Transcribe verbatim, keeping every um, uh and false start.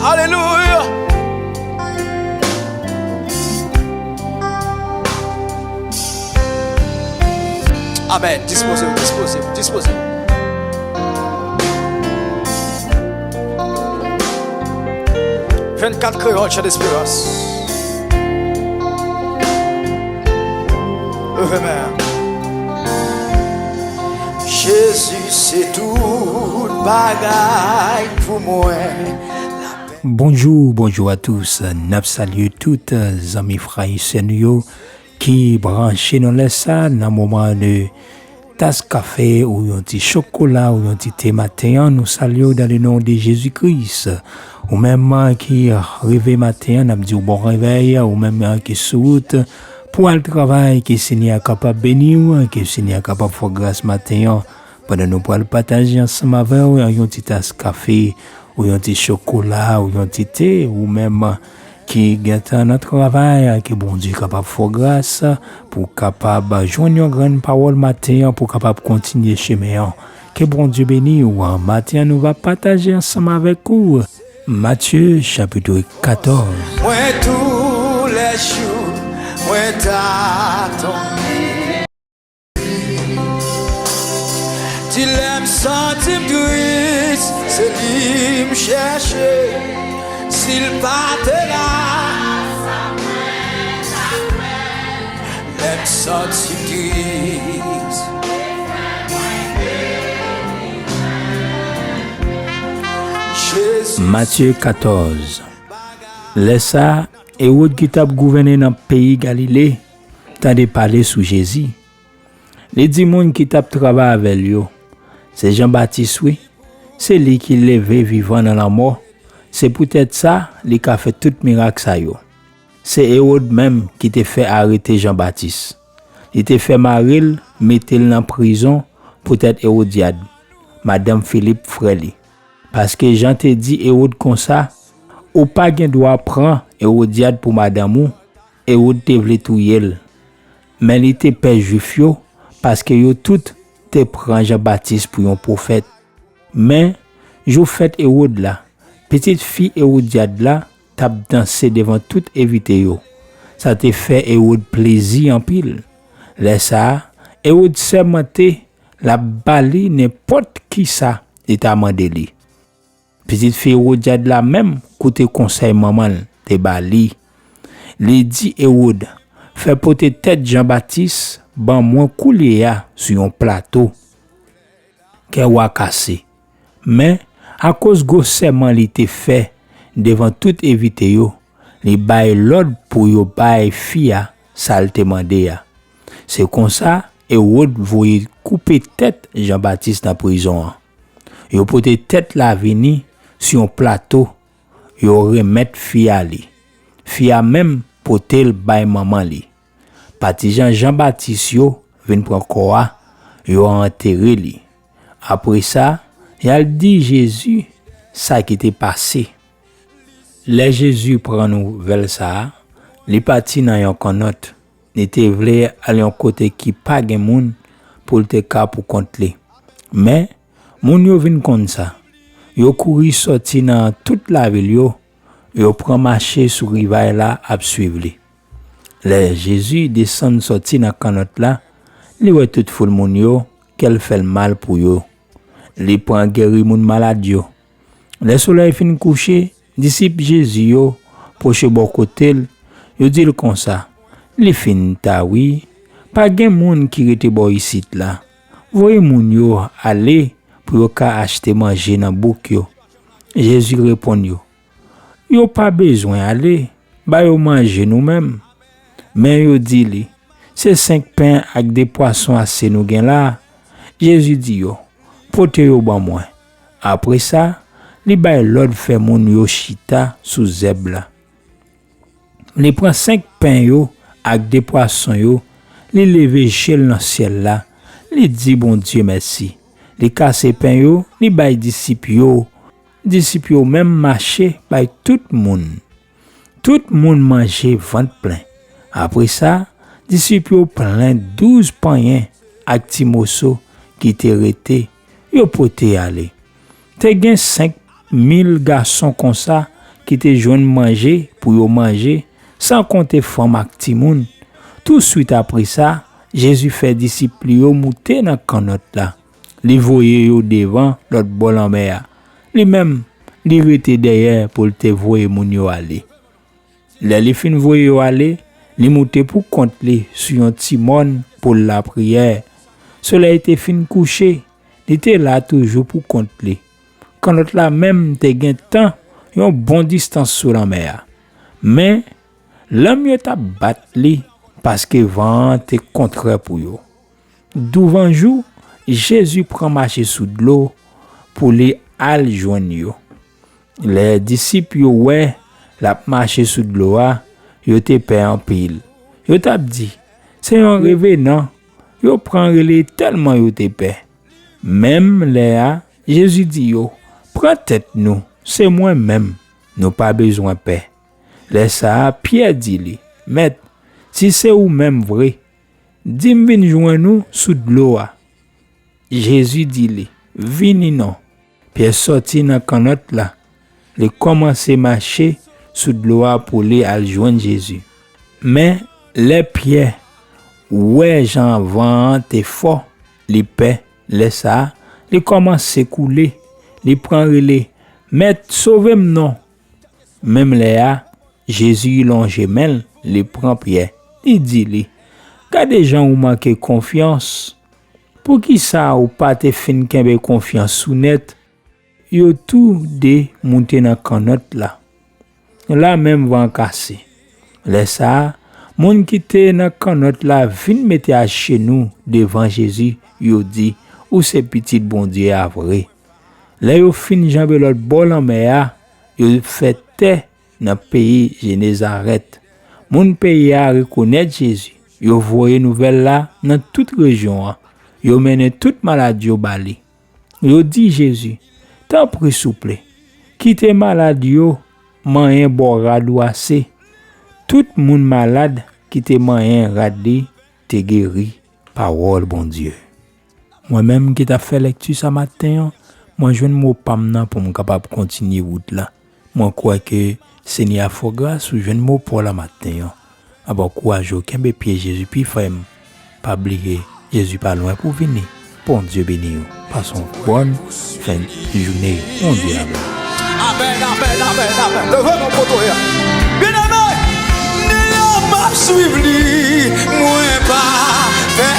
Alelouya! Amèn. Dispoze w, dispoze w, dispoze w. Vennkat Kreyòl, Chan Desperans. Leve men. Jezi se tout bagay pou mwen. Bonjou, bonjou a tous. N ap salye tout zanmi, frè e sè nou yo ki branche nan lè sa, nan moman de tas kafe ou yon ti chokola ou yon ti te maten an, nou salye w dans le nom de Jésus-Christ. Ou menm ki rive maten an, n ap di w bon revèy, ou menm ki sou wout pou al travay, ke Senyè a kapab beni w, ke Senyè a kapab fè w gras maten an, pandan nou pral pataje ansanm avè w yon ti tas kafe, ou yon ti chokola, ou yon ti te, ou menm ki gentan nan travay, ke Bondye kapab fè w gras pou w kapab jwenn yon grenn pawòl maten an, pou w kapab kontinye chemen an. Ke Bondye beni w. Maten an, nou va pataje ansanm avèk ou Matye, chapit katòz. Mwen toulèjou, mwen ta tonbe. Di lè m santi m tris, se li m chèche. Si l pa te la, lè m santi m tris. Jezi. Matye katòz. Lè sa a, Ewòd ki t ap gouvène nan peyi Galile tande pale sou Jezi. Li di moun ki t ap travay avè l yo, "Se Jan Batis wi, se li ki leve vivan nan lanmò, se poutèt sa li ka fè tout mirak sa yo." Se Ewòd menm ki te fè arete Jan Batis. Li te fè mari l mete l nan prizon poutèt Ewodyad, madanm Filip, frè li. Paske Jan te di Ewòd konsa, "Ou pa gen dwa pran Ewodyad pou madanm ou." Ewòd te vle touye l, men li te pè Jwif yo, paske yo tout te pran Jan Batis pou yon pwofèt. Men, jou fèt Ewòd la, pitit fi Ewodyad la t ap danse devan tout envite yo. Sa te fè Ewòd plezi anpil. Lè sa a, Ewòd sèmante l ap ba li nenpòt kisa li ta mande li. Pitit fi Ewodyad la menm koute konsèy manman l te ba li. Li di Ewòd, "Fè pote tèt Jan Batis ban mwen koulye a sou yon plato." Kè wa kase. Men, akoz gwo sèman li te fè devan tout envite yo, li bay lòd pou yo bay fi a sa l te mande a. Se konsa, Ewòd voye koupe tèt Jan Batis nan prizon an. Yo pote tèt la vini sou yon plato, yo remèt fi a li. Fi a menm pote l bay manman li. Patizan Jan Batis yo vin pran kò a, yo antere li. Apre sa, y al di Jezi sa ki te pase. Lè Jezi pran nouvèl sa a, li pati nan yon kannòt. Li te vle al yon kote ki pa gen moun pou l te ka pou kont li. Men, moun yo vin konn sa. Yo kouri sòti nan tout lavil yo, yo pran mache sou rivaj la ap swiv li. Lè Jezi desann sòti nan kannòt la, li wè tout foul moun yo, kè l fè l mal pou yo. Li pran geri moun malad yo. Lè solèy fin kouche, disip Jezi yo pwoche bò kote l, yo di l konsa, "Li fin ta wi, pa gen moun ki rete bò isit la. Voye moun yo ale pou yo ka achte manje nan bouk yo." Jezi reponn yo, "Yo pa bezwen ale, ba yo manje nou menm." Men yo di li, "Se senk pen ak de pwason ase nou gen la." Jezi di yo, "Pote yo ban mwen." Apre sa, li bay lòd fè moun yo chita sou zèb la. Li pran senk pen yo ak de pwason yo, li leve je l nan syèl la, li di Bondye mèsi. Li kase pen yo, li bay disip yo. Disip yo menm mache bay tout moun. Tout moun manje vant plen. Apre sa, disip yo plen douz panyen ak ti moso ki te rete, yo pote ale. Te gen senk mil gason konsa ki te jwenn manje pou yo manje, san konte fanm ak timoun. Touswit apre sa, Jezi fè disip li yo moute nan kannòt la. Li voye yo devan lòt bò lanmè a. Li menm, li rete dèyè pou l te voye moun yo ale. Lè li fin voye yo ale, li moute pou kont li sou yon ti mòn pou l lapriyè. Solèy te fin kouche, li te la toujou pou kont li. Kannòt la menm te gen tan yon bon distans sou lanmè a. Men, lanm yo t ap bat li paske van an te kontrè pou yo. Douvanjou, Jezi pran mache sou dlo pou li al jwenn yo. Lè disip yo wè l ap mache sou dlo a, yo te pè anpil. Yo t ap di, "Se yon revenan." Yo pran rele tèlman yo te pè. Menm lè a, Jezi di yo, "Pran tèt nou, se mwen menm, nou pa bezwen pè." Lè sa a, Pyè di li, "Mèt, si se ou menm vre, di m vin jwenn ou sou dlo a." Jezi di li, "Vini non." Pyè sòti nan kannòt la, li kòmanse mache sou dlo a pou li al jwenn Jezi. Men, lè Pyè wè jan van an te fò, li pè. Lè sa a, li kòmanse koule, li pran rele, "Mèt, sove m non!" Menm lè a, Jezi lonje men l, li pran Pyè, li di li, "Gade jan ou manke konfyans! Poukisa ou pa te fin kenbe konfyans ou nèt?" Yo tou de moute nan kannòt la. La menm van kase. Lè sa a, moun ki te nan kannòt la vin mete ajenou devan Jezi, yo di, "Ou se Pitit Bondye a vre." Lè yo fin janbe lòt bò lanmè a, yo fè tè nan peyi Jenezarèt. Moun peyi a rekonèt Jezi. Yo voye nouvèl la nan tout rejyon an. Yo mennen tout malad yo ba li. Yo di Jezi, "Tanpri, souple, kite malad yo manyen bò rad ou ase." Tout moun malad ki te manyen rad li te geri. Pawòl Bondye. Mwen menm ki t ap fè lèkti sa maten an, mwen jwenn mo pa m nan pou m kapab kontinye wout la. Mwen kwè ke Senyè a fè w gras ou jwenn mo pa w la maten an. Ap ankouraje w kenbe pye Jezi pi fèm. Pa bliye, Jezi pa lwen pou vini. Bondye beni w. Pase yon bòn fen jounen. Bondye avè w. Amèn, amèn, amèn, amèn. Leve men w kote w ye a. Byeneme, ni an m ap swiv li, mwen pa fè